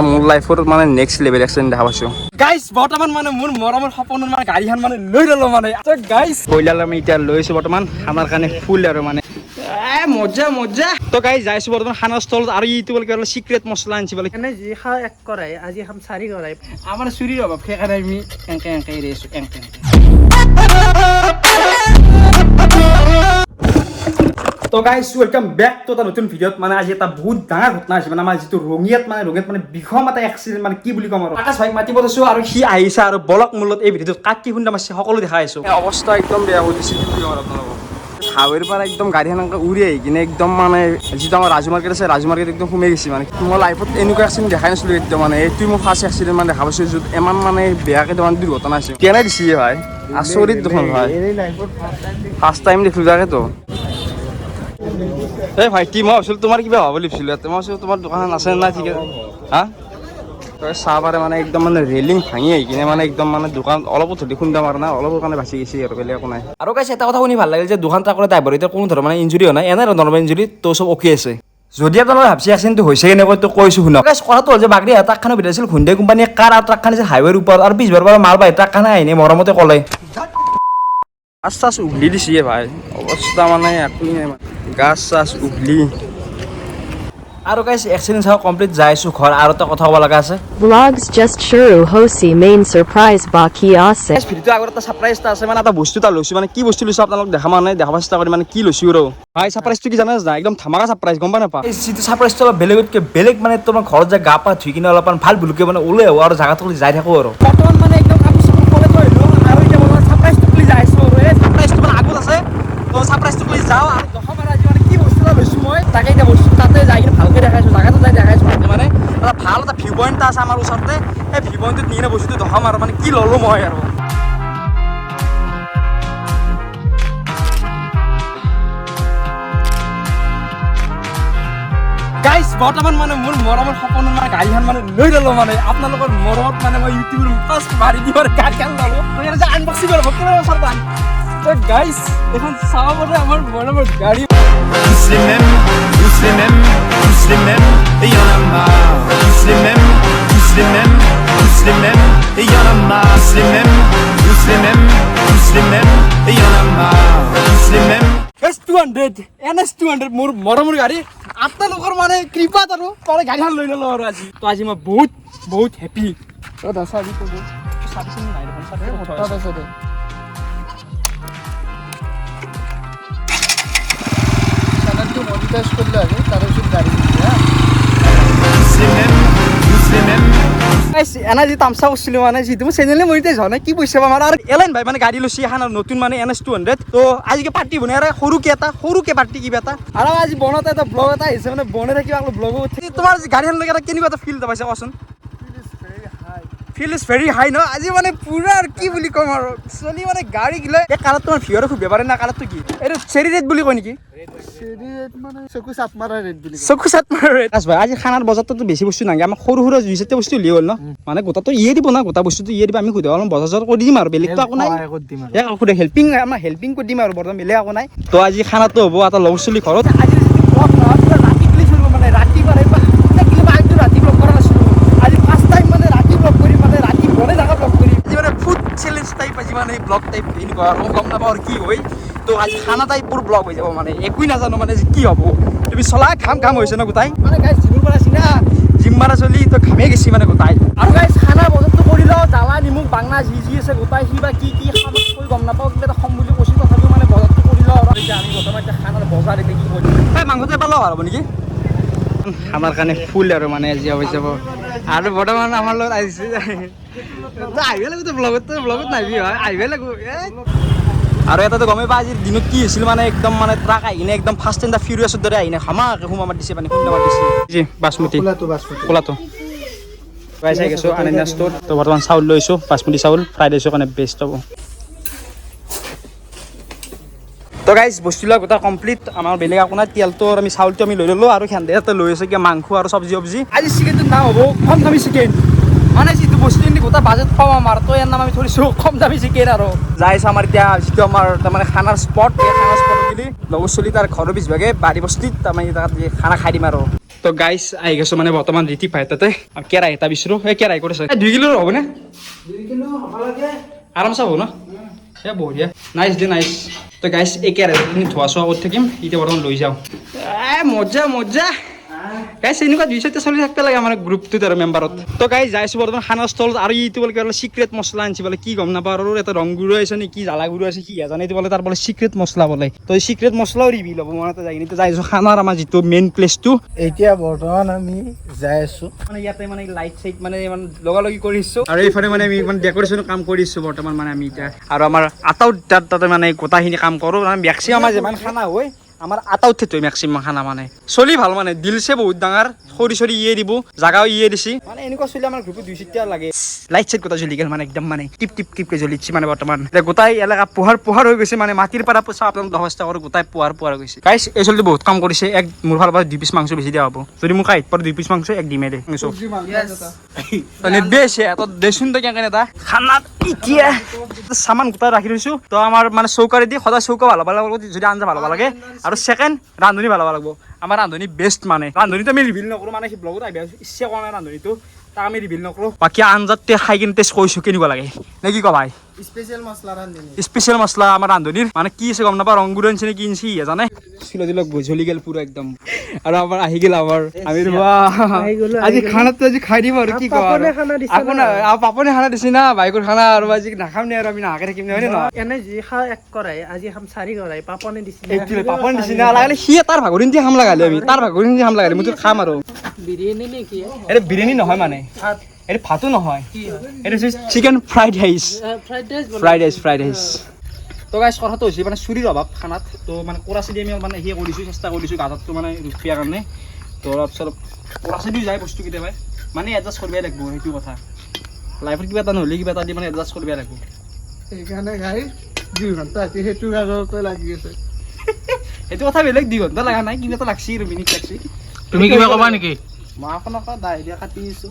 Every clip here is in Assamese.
মোৰ লাইফৰ মানে নেক্সট লেভেল এক্সিডেণ্ট দেখা পাইছোঁ। গাইছ, বৰ্তমান মানে মোৰ মৰমৰ সপোনৰ মানে গাড়ীখন মানে লৈ ল'লো মানে। গাইছ, ব্ৰইলাৰ আমি এতিয়া লৈছোঁ বৰ্তমান খানাৰ কাৰণে ফুল আৰু মানে এ মজা মজা। তো গাইছ, যাইছোঁ বৰ্তমান খানাৰ স্থলত আৰু ইটো বোলে কিবা চিক্ৰেট মছলা আনিছে বোলে। এনে যি খাওঁ এক কৰাই, আজি খাম চাৰি কৰাই। আমাৰ চুৰিৰ অভাৱ, সেইকাৰণে আমি এনেকে এনেকে এৰি আছোঁ, এনেকে এনেকে। তো গাইছ, welcome back to এটা নতুন ভিডিঅ'ত। মানে আজি এটা বহুত ডাঙৰ ঘটনা হৈছে, মানে আমাৰ যিটো ৰঙিয়াত, মানে ৰঙিয়াত মানে বিষম এটা এক্সিডেণ্ট, মানে কি বুলি ক'ম আৰু। আকাশ ভাইক মাতিব দিছোঁ আৰু সি আহিছে আৰু বলক মূলত এই ভিডিঅ'টোত কাক কি খুন্দা মাৰিছে সকলো দেখাই আছোঁ। অৱস্থা একদম বেয়া হৈ দিছে, কি বুলি ক'ম আৰু আপোনালোকক। হাৱেৰ পৰা একদম গাড়ী সেনেকৈ উৰি আহি কিনে একদম মানে যিটো আমাৰ ৰাজু মাৰ্কেট আছে, ৰাজু মাৰ্কেট একদম সোমাই গৈছে। মানে মই লাইফত এনেকুৱা এক্সিডেণ্ট দেখাই নাছিলোঁ একদম। মানে এইটোৱে মোৰ ফাৰ্ষ্ট এক্সিডেণ্ট মানে দেখা পাইছোঁ য'ত ইমান মানে বেয়াকৈ মানে দুৰ্ঘটনা হৈছে। কেনে দিছে ভাই, আচৰিত দেখোন ভাই, ফাৰ্ষ্ট টাইম দেখিলোঁ তাকেতো। এই ভাইটি, মই ভাবিছিলোঁ তোমাৰ কিবা হ'ব বুলি ভাবিছিলোঁ ইয়াতে। মই ভাবিছিলোঁ তোমাৰ দোকান আছে নাই, ঠিক আছে। হা, তই চাহ পাৰে মানে একদম মানে ৰেলিং ভাঙি আহি কিনে মানে একদম মানে দোকান অলপো ধৰি খুন্দা মাৰা নাই, অলপৰ কাৰণে বাচি গৈছে আৰু বেলেগ একো নাই। আৰু গাইছ, এটা কথা শুনি ভাল লাগিল যে দুখন ট্ৰাকৰ ড্ৰাইভাৰ এতিয়া কোনো ধৰণৰ মানে ইঞ্জুৰি হোৱা নাই, এনে নৰ্মেল ইঞ্জুৰি, তো চব অ'কে আছে। যদি আপোনালোকে ভাবছে এক্সিডেণ্টটো হৈছে কেনেকৈ, তো কৈছোঁ শুনক। গাইছ, কথাটো হ'ল যে বাগৰি ট্ৰাকখনো ভিতৰত আছিল হুণ্ডাই কোম্পানীৰ কাৰ আৰু ট্ৰাকখন আছিল হাইৱেৰ ওপৰত আৰু পিছবাৰ পৰা মালবাহী ট্ৰাকখন আহিনে মৰমতে ক'লে গাছ চাছ উঘলি দিছে ভাই, অৱস্থা মানে একোৱেই নাই মানে গাছ চাছ উঘলি। আৰু গাইছ, এক্সিডেণ্ট চাব কমপ্লিট, যাই আছোঁ ঘৰ আৰু এটা কথা ক'ব লগা আছে। Vlogs just shuru hosi main surprise baki ase. ভিডিঅ'টো আগত এটা ছাৰপ্ৰাইজ এটা আছে, মানে এটা বস্তু এটা লৈছোঁ। মানে কি বস্তু লৈছোঁ আপোনালোক দেখা মানে দেখাব চেষ্টা কৰিম মানে কি লৈছোঁ। আৰু ভাই, ছাৰপ্ৰাইজটো কি জানা না? একদম ধামাকা ছাৰপ্ৰাইজ, গম পা নাপা? এই যিটো ছাৰপ্ৰাইজটো অলপ বেলেগতকৈ বেলেগ, মানে তোমাৰ ঘৰত যে গা পা ধুই কিনে অলপমান ভাল ভুলকৈ মানে ওলাই আহোঁ আৰু জাগাটো যাই থাকোঁ আৰু বৰ্তমান মানে একদম কাপোৰ চাপোৰ কলে থৈ আহিলোঁ আৰু এতিয়া বৰ্তমান ছাৰপ্ৰাইজটো বুলি যাই আছোঁ আৰু এই ছাৰপ্ৰাইজটো মানে আগত আছে, তো ছাৰপ্ৰাইজটো বুলি যাওঁ আৰু দশম আৰু আজি মানে কি বস্তু এটা লৈছোঁ মই তাকে এতিয়া বস্তু তাতে যাই কিনে ভালকৈ দেখাইছোঁ, জাগাটো যাই দেখাইছোঁ ভালকৈ। মানে এটা ভাল এটা ভিউ পইণ্ট এটা আছে আমাৰ ওচৰতে, সেই ভিউ পইণ্টটোত নি কিনে বস্তুটো দেখাম আৰু মানে কি ল'লোঁ মই আৰু। গাইছ, বৰ্তমান মানে মোৰ মৰমৰ সপোনৰ মানে গাড়ীখন মানে লৈ ল'লো। মানে আপোনালোকৰ মৰমত মানে মই ইউটিউবৰ ফাৰ্ষ্ট মাৰি দি মানে গাড়ীখন ল'লো। তো আনবক্সিং কৰিব কেমেৰা ওচৰত আন। তো গাইছ, এইখন চাব পাৰে আমাৰ মৰমৰ গাড়ী। Tous les mêmes, tous les mêmes, tous les mêmes, et y en a marre. Tous les mêmes, tous les mêmes, tous les mêmes, et y en a marre. Tous les mêmes, tous les mêmes, tous les mêmes, et y en a marre. Tous les mêmes. S 200, NS 200, মোৰ মৰমৰ গাড়ী। আপোনালোকৰ মানে কৃপাত আৰু মানে গাড়ীখন লৈ ল'লো আৰু আজি। তো আজি মই বহুত বহুত হেপী। চেনেলটো মনিটাইজ কৰিলে আগে, তাৰপিছত গাড়ী কিনিবি, হা। Tous les mêmes, tous les mêmes. এনে যি তামচা কৰিছিলোঁ, মানে যিটো মোৰ চেনেলে মনিটাইজ হোৱা নাই, কি পইচা পাম? আৰু এলাইন ভাই মানে গাড়ী লৈছে এখন আৰু নতুন মানে NS 200। তো আজিকে পাৰ্টি বনাই আৰু সৰুকে এটা সৰুকে পাৰ্টি কিবা এটা আৰু আজি বনাওঁতে এটা ব্লগ এটা আহিছে, মানে বনাই থাকিব আকৌ ব্লগো উঠি। তোমাৰ আজি গাড়ীখন লৈ এটা কেনেকুৱা এটা ফিল এটা পাইছে কোৱাচোন? ফিল is very হাই ন আজি মানে পুৰা আৰু কি বুলি ক'ম আৰু চলি মানে গাড়ী গিলে এই কালাৰটো তোমাৰ ভিউৱাৰে খুব বেপাৰে না। কালাৰটো কি এইটো, চেৰি ৰেড বুলি কয় নেকি? চেৰি ৰেট মানে চকু চাপ মাৰা ৰেট বুলি কয়। চকু চাট মাৰা ৰেড। ভাই, আজি খানাৰ বজাৰটোতো বেছি বস্তু নালাগে, আমাক সৰু সুৰা দুই চাৰিটা বস্তু উলিয়াই হ'ল ন। মানে গোটাটো ইয়ে দিব না, গোটা বস্তুটো ইয়ে দিব, আমি সোধা অলপ বজাৰ চজাৰ কৰি দিম আৰু বেলেগতো একো নাই। সহায় কৰি দিম আৰু। এক সোধে হেল্পিং, আমাৰ হেল্পিং কৰি দিম আৰু বৰ্তমান বেলেগ একো নাই। তো আজি খানাটো হ'ব এটা লগৰ চলি ঘৰত। আজি যিটো ব্লগ নহয়, পুৰা ৰাতি বুলি চলিব, মানে ৰাতি মানে কিন্তু ৰাতি ব্লগ কৰা নাছিলোঁ, আজি ফাৰ্ষ্ট টাইম মানে ৰাতি ব্লগ কৰিম, মানে ৰাতি বনে জাগা ব্লগ কৰিম। আজি মানে ফুড চেলেঞ্জ টাইপ, আজি মানে ব্লগ টাইপ এনেকুৱা আৰু গম নাপাওঁ আৰু কি হয়। তো আজি খানা টাইপবোৰ ব্লগ হৈ যাব, মানে একোৱেই নাজানো মানে কি হ'ব। তুমি চলা, ঘাম ঘাম হৈছে ন গোটাই? মানে গাইছ, জিমৰ পৰা আছি না। জিম মাৰা চলি তো ঘামেই গৈছি মানে গোটাই। আৰু গাইছ, খানা বজাৰটো কৰি লওঁ, জ্বালা নিমখ বাংনা যি যি আছে গোটাই, সি বা কি কি খাম কৈ গম নাপাওঁ, কিবা এটা খাম বুলি কৈছোঁ, তথাপিও মানে বজাৰটো কৰি লওঁ। আৰু এতিয়া আমি বৰ্তমান এতিয়া খানাৰ বজাৰ এতিয়া কি কৰিম? এই মাংসটো এবাৰ লওঁ আৰু নেকি খানাৰ কাৰণে ফুল আৰু মানে আজি হৈ যাব। আৰু বৰ্তমান আমাৰ লগত আহিছে, তই আহিব লাগিব, তই ব্লগত, তই ব্লগত নাহিবি হয়, আহিব লাগিব এই। আৰু এটাতো গমেই পা আজিৰ দিনত কি হৈছিল, মানে একদম মানে ট্ৰাক আহি কিনে একদম ফাৰ্ষ্ট এণ্ড the ফিউৰিয়াছৰ দৰে আহি কিনে হামাকে সোমা মাৰি দিছে, মানে খুন্দা মাৰি দিছে। জি বাসমতি। খোলাটো বাচমতি। ক'লাটো পাই চাই গৈছোঁ আনন্দা ষ্ট'ৰ। তো বৰ্তমান চাউল লৈছোঁ, বাসমতি চাউল, ফ্ৰাইড ৰাইচৰ কাৰণে বেষ্ট হ'ব। তো গাইজ, বস্তুবিলাক গোটা কমপ্লিট, আমাৰ বেলেগ একো নাই। তেলটো আৰু আমি চাউলটো আমি লৈ ল'লোঁ আৰু সেন্দে এটা লৈ আছে কিবা মাংস আৰু চব্জি চব্জি। আজি চিকেনটোৰ নাম হ'ব কম দামী চিকেন, মানে যিটো বস্তুখিনি গোটা বাজেট কম আমাৰ, তো ইয়াৰ নাম আমি ধৰিছোঁ কম দামী চিকেন আৰু। যাইছোঁ আমাৰ এতিয়া যিটো আমাৰ তাৰমানে খানাৰ স্পট, এই খানাৰ স্পট বুলি লগৰ চলি তাৰ ঘৰৰ পিছভাগে বাৰী বস্তিত তাৰমানে তাত খানা খাই দিম আৰু। তো গাইছ, আহি গৈছো মানে বৰ্তমান ঋতিক ভাই তাতে আৰু কেৰাহী এটা বিচাৰোঁ। এই কেৰাহী কৰিছে। এই 2 কিলোৰ হ'বনে? 2 কিলো হ'ব লাগে। আৰামছে হ'ব ন? এ বঢ়িয়া, নাইচ দে, নাইচ। তো গাইছ, এই কেৰাহীখিনি ধোৱা চোৱা কৰি থাকিম, এতিয়া বৰ্তমান লৈ যাওঁ। এ মজা মজা। গাইছ, এনেকুৱা দুই চাৰিটা চলি থাকিব লাগে আমাৰ গ্ৰুপটোত আৰু মেম্বাৰত। তো গাইছ, যাইছোঁ বৰ্তমান খানাৰ স্থলত আৰু ইটো বোলে কিবা চিক্ৰেট মছলা আনিছে বোলে, কি গম নাপাওঁ। আৰু এটা ৰং গুড়ো আছে নে কি জ্বালা গুড়ো আছে কি জানে, এইটো বোলে তাৰ বোলে চিক্ৰেট মছলা বোলে। তো চিক্ৰেট মছলাও ৰিভিল হ'ব মানে যাই কিনে। যাইছোঁ খানাৰ আমাৰ যিটো মেইন প্লেচটো। এতিয়া বৰ্তমান আমি যাই আছো। মানে ইয়াতে মানে লাইট চাইট মানে ইমান লগালগি কৰিছোঁ আৰু এইফালে মানে আমি মানে ডেক'ৰেশ্যন কাম কৰিছোঁ বৰ্তমান। মানে আমি এতিয়া আৰু আমাৰ আটাও তাত তাতে মানে গোটাখিনি কাম কৰোঁ। মানে মেক্সিমাম আমাৰ যিমান খানা হয়, আমাৰ আটাও হয় মেক্সিমাম খানা। মানে চলি ভাল, মানে দিলছে বহুত ডাঙৰ, খৰি চৰি ইয়ে দিব, জাগাও ইয়ে দিছে। মানে এনেকুৱা চলি আমাৰ গ্ৰুপত দুই চিটীয়া লাগে। লাইট চাইট গোটা জ্বলি গ'ল, মানে একদম মানে টিপ টিপ টিপকে জ্বলিছে। মানে বৰ্তমান এতিয়া গোটাই এলেকা পোহাৰ পোহাৰ হৈ গৈছে। মানে মাটিৰ পৰা পইচা আপোনালোক দহটা কৰোঁ, গোটাই পোহাৰ পোহাৰ হৈ গৈছে। গাইছ, এই চলিটো বহুত কাম কৰিছে। এক মোৰ ফালৰ পৰা 2 পিচ মাংস বেছি দিয়া হ'ব। যদি মোক কাহিত পৰে 2 পিচ মাংস এক দিমেই দে। নিদিয়ে তই দেচোন, তই কেনেকে এটা খানাত এতিয়া চামান গোটাই ৰাখি থৈছোঁ। তো আমাৰ মানে চৌকাৰে দি সদায় চৌকা ভাল হ'ব লাগিব, যদি আঞ্জা ভাল হ'ব লাগে। আৰু ছেকেণ্ড ৰান্ধনি ভাল হ'ব লাগিব। আমাৰ ৰান্ধনি বেষ্ট। মানে ৰান্ধনিটো আমি ৰিভিল নকৰোঁ, মানে সি ব্লগত আহিব ইচ্ছা কৰা নাই ৰান্ধনিটো, তাক আমি ৰিভিল নকৰোঁ। বাকী আঞ্জাত খাই কিনে টেষ্ট কৰিছোঁ কেনেকুৱা লাগে, নে কি ক ভাই? স্পেচিয়েল মছলা ৰান্ধনি। স্পেচিয়েল মছলা আমাৰ ৰান্ধনিৰ। মানে কি আছে গম নাপাওঁ, ৰং গুড় আনিছে নে কি আনিছে সিহে জানে। চুলা দিলক জ্বলি গ'ল পুৰা একদম। আৰু আমাৰ আহি গ'ল আমাৰ আমি। আজি খানাটো আজি খাই দিম আৰু কি কওঁ আৰু। পাপনে খানা দিছে। আপোনাৰ আৰু পাপনে খানা দিছে না বাইকৰ খানা। আৰু আজি নাখাম নে আৰু আমি নাখাকে থাকিম নে, হয়নে নহয়? এনে যি খাওঁ এক কৰাই, আজি খাম চাৰি কৰাই। পাপনে দিছিলে। এইটোৱে পাপন দিছে না, লাগিলে সি তাৰ ভাগৰি দি খাম, লাগালে আমি তাৰ ভাগৰি দি খাম লাগালে মই খাম আৰু। বিৰিয়ানী নে কি? এইটো বিৰিয়ানী নহয়, মানে এইটো ভাতো নহয়, এইটো হৈছে chicken fried rice. Fried rice. Fried rice, fried rice. তো গাইছ, কথাটো হৈছে মানে চুৰিৰ অভাৱ খানাত। তো মানে কৰাচি দি আমি মানে সেই কৰিছোঁ, চেষ্টা কৰিছোঁ গাঁতটো মানে ৰুখিয়াৰ কাৰণে। তো অলপ চলপ কৰাচি দিও যায় বস্তু কেতিয়াবা, মানে এডজাষ্ট কৰিবই লাগিব। সেইটো কথা, লাইফত কিবা এটা নহ'লে কিবা এটা দি মানে এডজাষ্ট কৰিবই লাগিব। সেইকাৰণে গাড়ী 2 ঘণ্টা ৰাতি সেইটো গাজৰতে লাগি আছে। সেইটো কথা বেলেগ, 2 ঘণ্টা লগা নাই, কিবা এটা লাগছি আৰু মিনিট লাগছি। তুমি কিবা ক'বা নেকি? মই আপোনাক দাহিৰে কাটি আছো,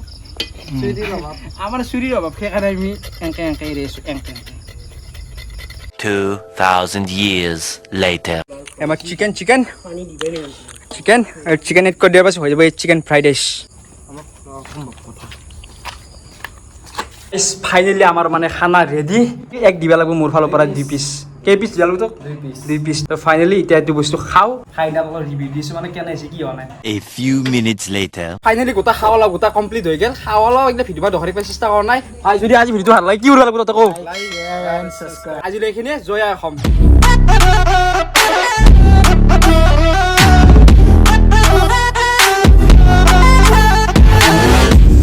চুৰিৰ অভাৱ। আমাৰ চুৰিৰ অভাৱ, সেইকাৰণে আমি এনকে এনকে এৰি আছোঁ, এনকে এনকে। 2,000 years later. আমাৰ চিকেন চিকেন চিকেন আৰু চিকেন এড কৰি দিয়াৰ পাছত হৈ যাব এই চিকেন ফ্ৰাইড ৰাইচ। ফাইনেলি আমাৰ মানে খানা ৰেডি। এক দিব লাগিব মোৰ ফালৰ পৰা 2 পিচ। কেই পিচ দিব লাগিব তোক? 2 পিচ, 2 পিচ। তো ফাইনেলি এতিয়া এইটো বস্তু খাওঁ, খাই আপোনালোকক ৰিভিউ দিছোঁ মানে কেনে হৈছে কি হোৱা নাই। A few minutes later. Finally গোটা খাৱা লোৱা গোটা কমপ্লিট হৈ গ'ল। খাৱা লোৱা একদম ভিডিঅ' দেখুৱাই চেষ্টা কৰা নাই। ভাই, যদি আজি ভিডিঅ'টো ভাল লাগে কি কৰিব লাগিব তাতে কওঁ? Like and subscribe. আজিলৈ এইখিনিয়ে। জয় আই অসম।